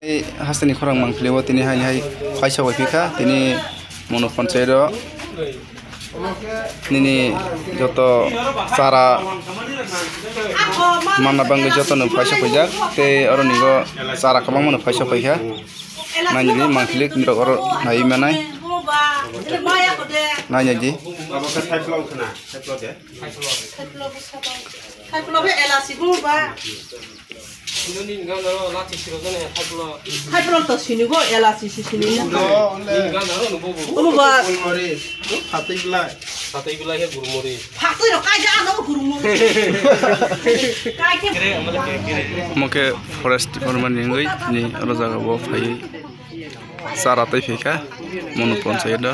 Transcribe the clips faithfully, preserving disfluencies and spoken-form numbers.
Ei hasteni khorang mangpili o tini hai hai paisa bai phikha tini mono panchayat o nini joto chara manna bangwi joto no paisa paijak tei oro ni o chara kwbangma no paisa paikha. Nainani mangpili rok oro naiwi manai. Nainai di. Abo khe thaiplo khna, thaiplo de. Thaiplo khe ela si bu ba. Nini gana ro lati siro jane thaiplo. Thaiplo to sini go ela si si sini. Nini gana ro no bobo. Omo ba. Gulmori. Phatwi belai. Phatwi belai khe gulmori. Phatwi rok kai ja ano gulmori. Kai khe. Kere amale kere kere. Omo khe forest department ni wngwi ni oro jaga bo phaiwi chara tei phaikha mono panchayat o.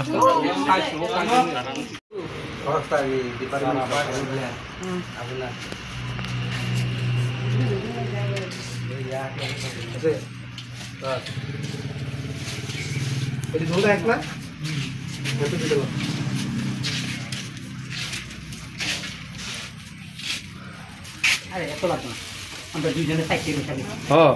আরে, এত লাগবে না। আমরা দুইজনে সাইড থেকে বসে আছি। হ্যাঁ।